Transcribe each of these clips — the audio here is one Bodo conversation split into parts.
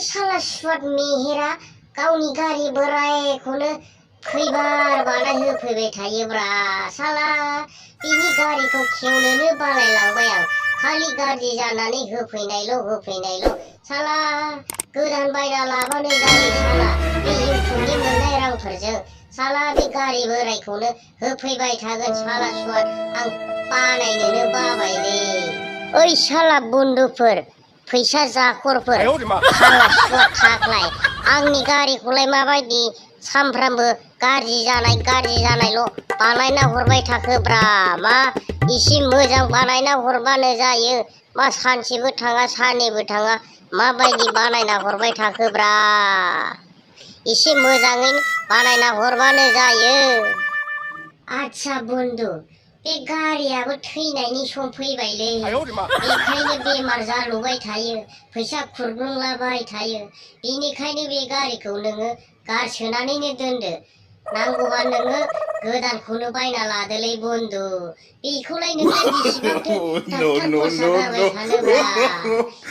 साला सुवाद मेहेरा गावनि गारि बोरायखौनो खैबार बानाय होफैबाय थायोब्रा साला बिनि गारिखौ खेवनोनो बालायलांबाय आं खालि गाज्रि जानानै होफैनायल' साला गोदान बायना लाबानो जायो साला बे इउटुबनि मोननाय रांफोरजों साला बे गारि बोरायखौनो होफैबाय थागोन साला सुवाद आं बानायनोनो बाबायलै ओइ साला बन्दुफोर फैसा जाखरफोर साला सुवाद थाख्लाय आंनि गारिखौलाय माबायदि सामफ्रामबो गाज्रि जानायल' बानायना हरबाय थाखोब्रा मा इसे मोजां बानायना हरबानो जायो मा सानसेबो थाङा साननैबो थाङा माबायदि बानायना हरबाय थाखोब्रा इसे मोजाङै बानायना हरबानो जायो आच्छा बन्दु बे गारियाबो थैनायनि सम फैबायलै बेखायनो बेमार जालुबाय थायो फैसा खुरग्लुंलाबाय थायो बेनिखायनो बे गारिखौ नोङो गारसोनानैनो दोनदो नांगौबा नोङो गोदानखौनो बायना लादोलै बन्दु बेखौलाय नोंलाय बेसेबांथो डाक्टार खरसा गारबाय थानोब्रा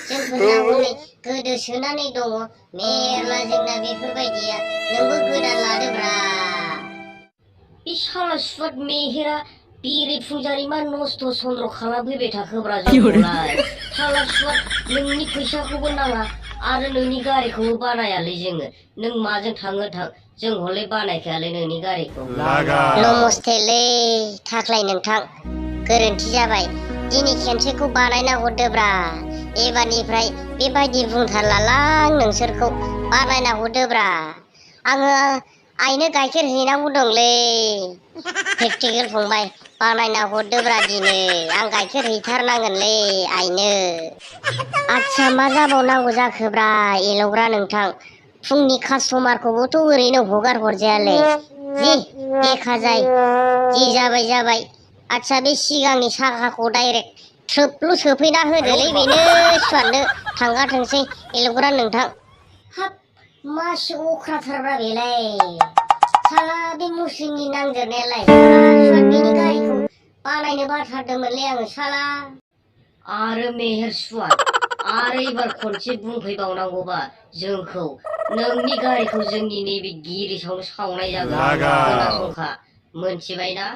जोंफोरना हनै गोदोसोनानै दङ मेरला जोंना बेफोरबायदिया नोंबो गोदान लादोब्रा बे साला सुवाद मेहेरा बेरे फुंजारि मा नस्थ' सन्द्र खालामफैबाय थाखोब्रा जोंखौलाय साला सुवाद नोंनि फैसाखौबो नाङा आरो नोंनि गारिखौबो बानायालै जोङो नों माजों थाङो थां जों हले बानायखायालै नोंनि गारिखौ नमस्तेलै थाख्लाय नोंथां गोरोन्थि जाबाय दिनै खेनसेखौ बानायना हरदोब्रा एबारनिफ्राय बेबायदि बुंथारलालां नोंसोरखौ बानायना हरदोब्रा आङो आइनो गाइखेर हैनांगौ दंलै प्रेक्टिकेल फंबाय बानायना हरदोब्रा दिनै आं गाइखेर हैथारनांगोनलै आइनो आच्छा मा जाबावनांगौ जाखोब्रा एलौग्रा नोंथां फुंनि कास्टमारखौबोथ' ओरैनो हगार हरजायालै जि देखा जाय जि जाबाय आच्छा बे सिगांनि साखाखौ डाइरेक्ट थ्रोबल' सोफैना होदोलै बेनो सुवादनो थांगा थोंसै एलौग्रा नोंथां हाब मासि अख्राथारब्रा बेलाय साला बे मुस्लिमनि नांदेरनायालाय साला सुवाद बेनि गारिखौ बानायनो बाथारदोंमोनलै आङो साला आरो मेहेर सुवाद आरो एबार खनसे बुंफैबावनांगौबा जोंखौ नोंनि गारिखौ जोंनि नैबे गिरिसावनो सावनाय जागोन खोनासंखा मोनथिबायना